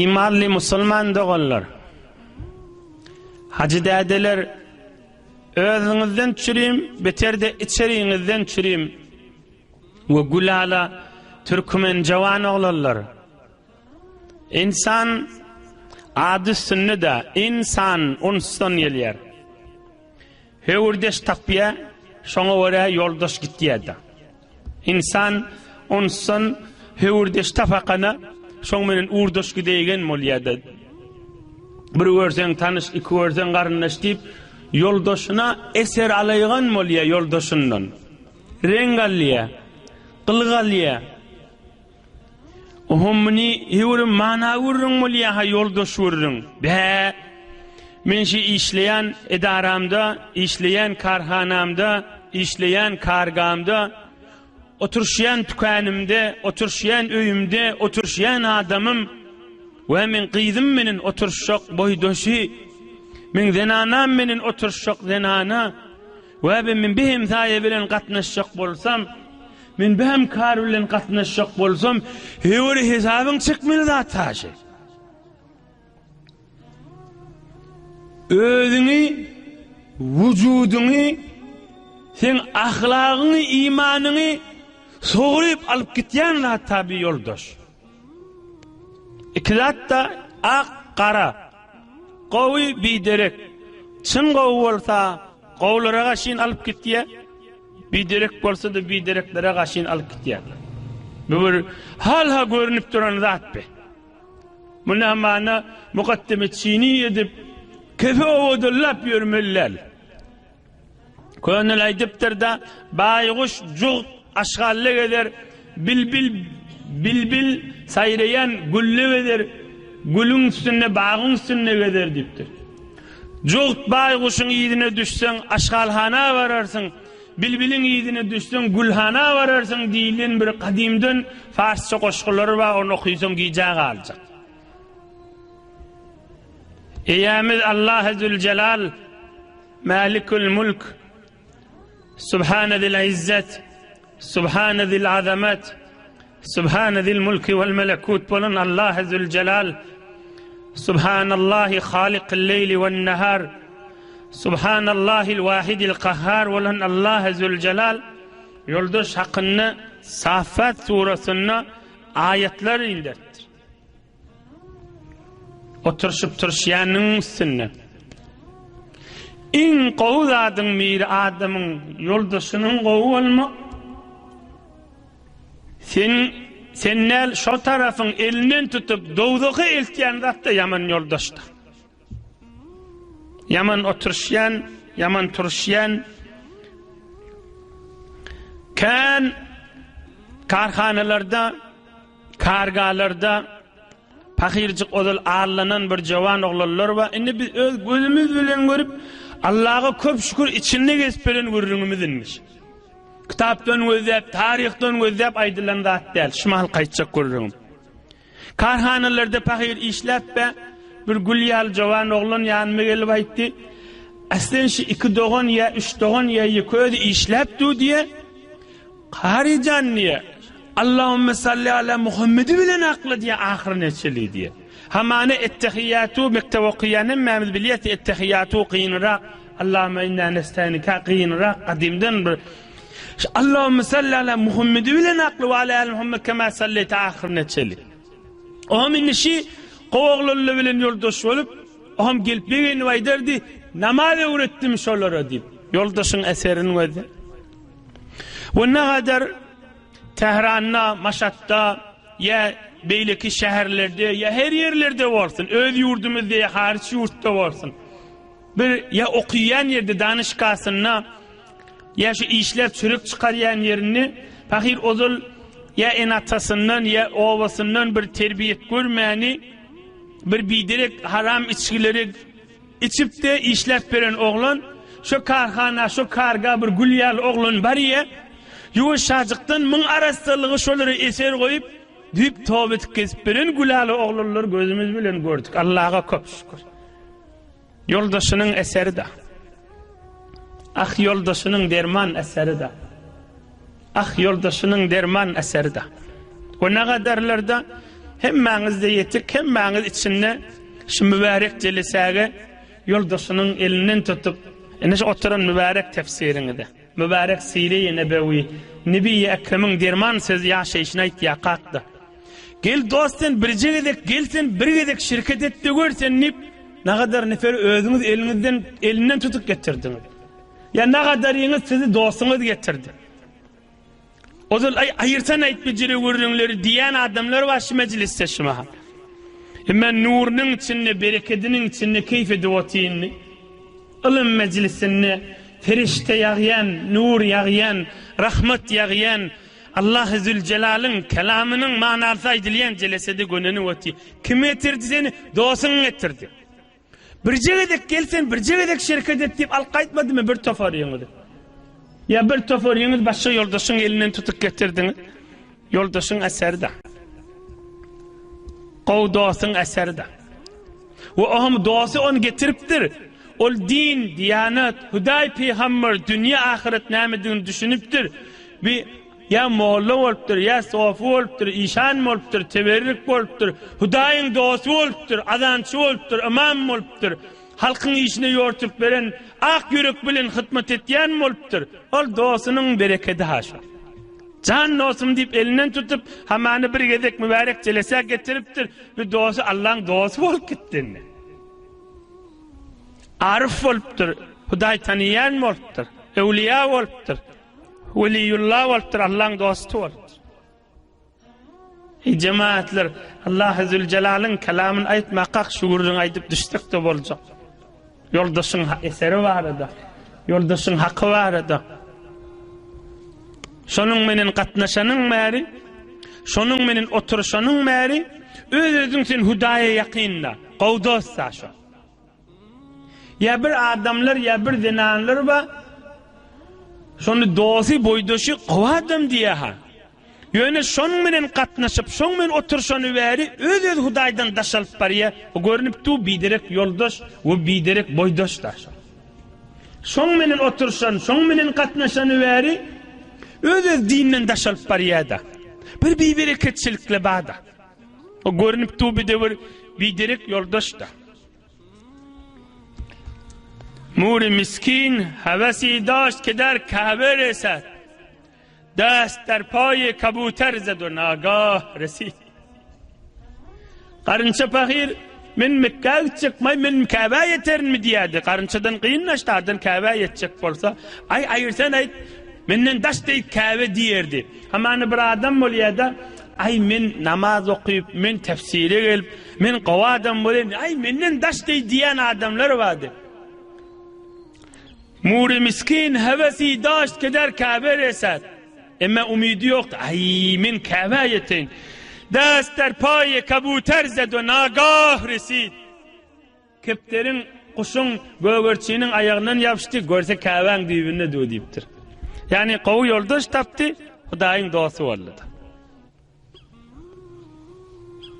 Imanly musulman doganlar! Hajy dädeler, özüňizden çürim, beter-de içeriňizden çürim we gülala türkmen jawan oglanlar! Ynsan ady üstünde-de, ynsan unsdan gelýär. Höwürdeş tapýar, şoňa görä ýoldaş gitýär-de. Ynsan onsdan höwürdeş tapakana, şoň menen ugurdaş gidäýgen bolýar-da. Bir görseň tanyş, iki görseň garyndaş diýip, ýoldaşyna eser alaýgan bolýar ýoldaşyndan. Reňk alýar, gylyk alýar. Oho muny höwürem mana gürrüň bolýa-ha ýoldaş gürrüň. Bä! Men şu işleýän edaramda, işleýän karhanamda, işleýän kargamda, oturyşýan tükänimde, oturyşýan öýümde, oturyşýan adamym we meň gyzym menen oturyşjak boýdaşy, meň zenanam menen oturyşjak zenana, We men bir hemsaýa bilen gatnaşjak bolsam, men bir hemkar bilen gatnaşjak bolsam, höwri hesabyň çekmeli zat taşy. Özüňi, wujudyňy, sen ahlagyňy, imanyňy sogryp alyp gitýän zat tabi ýoldaş. Iki zat-da ak, gara. Gowy, biderek. Çyn gowy bolsa, gowulara gaşyn alyp gitýä. Biderek bolsa-da bidereklere gaşyn alyp gitýä. Bu bir hal-ha görnüp duran zat be. Muny hamana mukaddeme çini edip, kefe owadanlap ýörmeli däl. Könül aýdypdyr-da, Baýguş jugt aşgally gezer, bilbil bilbil saýraýan gülle gezer, gülüň üstünde, bagyň üstünde gezer diýipdir. Jugt baýguşyň yzyna düşseň, aşgalhana bararsyň, bilbiliň yzyna düşseň, gülhana bararsyň diýlen bir gadymdan farsça goşgulary bar, ony okysaň gijä galjak. Eýämiz Allahy Züljelal Mälikül Mülk, Subhane zil izzet, Subhane zil azamet, Subhane zil mulki vel melekut bolan Allahy Zülcelal, Subhanallahi halikil leýli wen nahar, Subhanallahil wahidil kahhar bolan Allahy Zülcelal ýoldaş hakynda Saffat surasynda aýatlar inderipdir. Oturyşyp turşýanyň üstünde. Iň gowy zadyň biri adamyň ýoldaşynyň gowy bolmak. Sen sen däl şo tarapyň elinden tutup dowzaha eltýän zat-da ýaman ýoldaşdyr. Ýaman oturyşýan, ýaman turuşýan kän karhanalarda Kargalarda pahyrjyk ozal allanan bir jowan oglanlar bar. Indi biz öz gözümiz bilen görüp, Allaha köp şükür içinde gezip beren gürrüňimiz indi. Kitapdan gözläp, taryhdan gözläp aýdylan zat däl. Şu mahal gaýtjak gürrüňim. Karhanalarda pahyr işläp be, bir gül ýaly jowan oglan ýanyma gelip aýtdy. Aslen şu iki dogan ýa üç dogan ýa ýeke özi işläp dur diýe. Kary jan diýe, Allahümme salli ala Muhammedi bilen akla diýe ahyryna çenli diýe. Hamana ettehiýatu mekdep okaýan hemmämiz bilýäs ettehiýatu kynrak, Allahümme inna nestainika kynrak gadymdan bir Şu Allahümme salli ala Muhammedi bilen akla we ala ali Muhammed kema salleýte ahyryna çenli. Oňam indi şi gowy oglanlar bilen ýoldaş bolup, oňam gelip begenip aýdardy, namaz öwretdim şolara diýip. Ýoldaşyň eserini gözle. We nagadar Tähranda, Maşatda ýa beýleki şäherlerde ýa her ýerlerde bolsun, öz ýurdumyzda ýa haryç ýurtda bolsun, bir ýa okaýan ýerde danyşgasynda ýa şu işläp çörek çykarýan ýerinde pahyr ozal ýa ene-atasyndan ýa obasyndan bir terbiýet görmäni bir biderek haram içgileri Içip-de işläp beren oglan, şo karhana, şo karga bir gül ýaly oglan barýa, ýuwaşjajykdan muň arassalygy şolara eser goýup, düýp toba etip gezip beren gül ýaly oglanlary gözümiz bilen gördük. Allaha köp şükür. Ýoldaşynyň eseri-de. Ah, ýoldaşynyň derman eseri-de. Ah, ýoldaşynyň derman eseri-de. We nagadarlarda. Hemmäňizde ýetik, hemmäňiz içinde şu mübärek jelesäge ýoldaşynyň elinden tutup, ine şu oturan mübärek tefsiriňize, mübärek Sire-i Nebewi, Nebi-i Ekremiň derman sözi ýaşaýşyny aýtýarkak-da. Gel dost sen birje gezek gel sen bir gezek şirket et-de gör sen diýip, nagadar neferi özüňiz eliňizden elinden tutup getirdiňiz. Ýa nagadaryňyz sizi dostuňyz getirdi. Ozal aý aýyrsan aýt bijire gürrüňleri diýýän adamlar bar şu mejlisde şu mahal. Emma nurunyň içinde, berekediniň içinde keýp edip otyryn. Ylym mejlisinde perişde ýagýan, nur ýagýan, rahmat ýagýan, Allahy Züljelalyň kelamynyň manasy aýdylýan jelesede gönenip otyr. Kim getirdi seni? Dostuň getirdi. Birje gezek gel sen, birje gezek şereket et diýip alyp gaýtmadymy bir toparyňyzy? Ýa bir toparyňyz başga ýoldaşyň elinden tutup getirdiňiz? Ýoldaşyň eseri-de. Gowy dostuň eseri-de. We ohm dosty ony getiripdir. Ol din, diýanat, Hudaý, pygamber, dünýe, ahyret nämedigini düşünipdir. Bi Ýa molla bolupdyr, ýa sofy bolupdyr, işan bolupdyr, teberrik bolupdyr, Hudaýyň dosty bolupdyr, azançy bolupdyr, ymam bolupdyr, halkyň işine ýortup beren, ak ýürek bilen hytmat etýän bolupdyr. Ol dostunyň berekedi ha şol. Jan dostum diýip elinden tutup, hamany bir gezek mübärek jelesä getiripdir. Bu dosty Allaň dosty bolup gitdi indi. Aryf bolupdyr, Hudaý tanaýan bolupdyr, öwliýa bolupdyr. Weliýullah bolupdyr, Allaň dosty bolupdyr. Eý jemaatlar, Allahy Züljelalyň kelamyny aýtmakak şu gürrüňi aýdyp düşsek-de boljak. Ýoldaşyň eseri barada, ýoldaşyň haky barada. Şonuň menen gatnaşanyň bäri, şonuň menen oturyşanyň bäri öz-özüň sen Hudaýa ýakynda, gowy dost-da şo. Ýa bir adamlar ýa bir zenanlar bar. Şony dosty, boýdaşy gowy adam diýýär-ha. Ýöne şonuň bilen gatnaşyp, şoň bilen oturyşany bäri öz-öz Hudaýdan daş alyp barýar. Bu görnüp dur, biderek ýoldaş we biderek boýdaş da şo. Şoň bilen oturyşan, şoň bilen gatnaşany bäri öz-öz dinden daş alyp barýar-da. Bir bibereketçilikle bar-da. O görnüp dur bir döwür biderek ýoldaş-da. Muri miskin hewesi daşt ke der Kabe resed. Dest der paýy kabuter zed we nagah resid. Garynça pahyr men Mekgä gitjek, maý men Käbä ýeterinmi diýýärdi. Garynçadan kynlaşdy, Käbä ýetjek bolsa, aý aýyrsan aýt, menden daş deý Käbe diýerdi. Hamana bir adam bolýar-da, Aý, men namaz okyp, men tefsire gelip, men gowy adam bolaýyn, aý, menden daş deý diýýän adamlar bardy. Mury miskin hewesi daşt keder Käbe resed. Emma umydy ýokdy. Aý, men Käbä ýeteýin. Dest der paýe kabuter zed we nagah resid. Kepderiň, guşuň, gögerçiniň aýagyndan ýapyşdy, görse Käbäň düýbünde dur diýipdir. Ýagny gowy ýoldaş tapdy, Hudaýyň dosty boldy-da.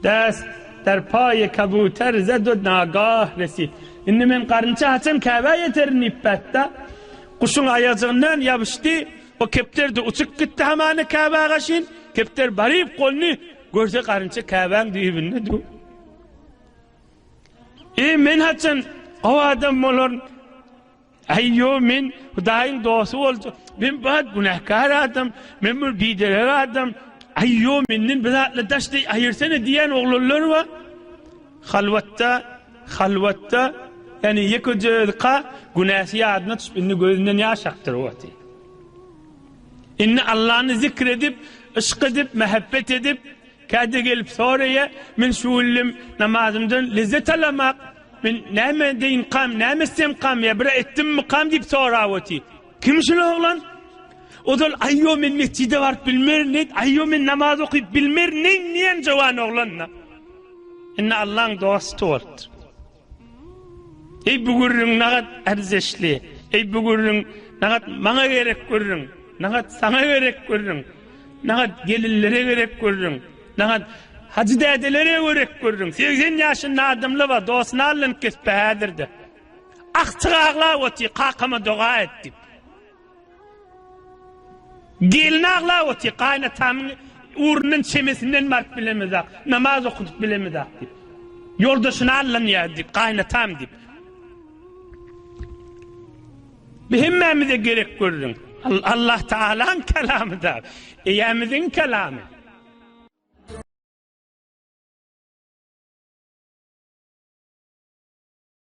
Dest der paýe kabuter zed we nagah resid. Indi men garynça haçan Käbä ýeterin diýip bätde, guşuň aýajygyndan ýapyşdy, o kepder-de uçup gitdi hamana Käbä gaşyn, kepder baryp gondy, görse garynça Käbäň düýbünde dur. Eý, men haçan gowy adam bolaryn? Aý, ýo, men Hudaýyň dosty boljak. Men bat günäkär adam, men bir biderek adam. Aý, ýo, menden bir zatlar daş deý aýyrsana diýýän oglanlar bar. Halwatda, halwatda, ýagny ýekeje özka günäsi ýadyna düşüp, indi gözünden ýaş akdyryp otyr. Indi Allany zikr edip, yşk edip, mähebbet edip, Käte gelip soraýa, men şu günlem namazymdan lezzet alamak, men näme edeýinkam, näme etsemkam ýa bir etdimmikam diýip sorap otyr. Kim şul oglan? Ozal aýo men mesjide baryp bilmerin diýdi, aýo men namaz okyp bilmerin diýen jowan oglan-da. Indi Allaň dosty bolupdyr. Eý bu gürrüň nagat ärzeşli, eý bu gürrüň nagat maňa gerek gürrüň, nagat saňa gerek gürrüň, nagat gelinlere gerek gürrüň, nagat hajy dädelere gerek gürrüň. 80 ýaşynda adamlar bar, dostuny allanyp kesip häzirde. Agtyk aglap otyr, kakama doga et diýip. Gelin aglap otyr, gaýynatamyň. Ugrundan çemesinden baryp bilemizak, namaz okudyp bilemizak diýip. Ýoldaşyny allanýar diýip, gaýynatam diýip. Bu hemmämize gerek gürrüň. Allah Taalaň kelamy da, eýämiziň kelamy.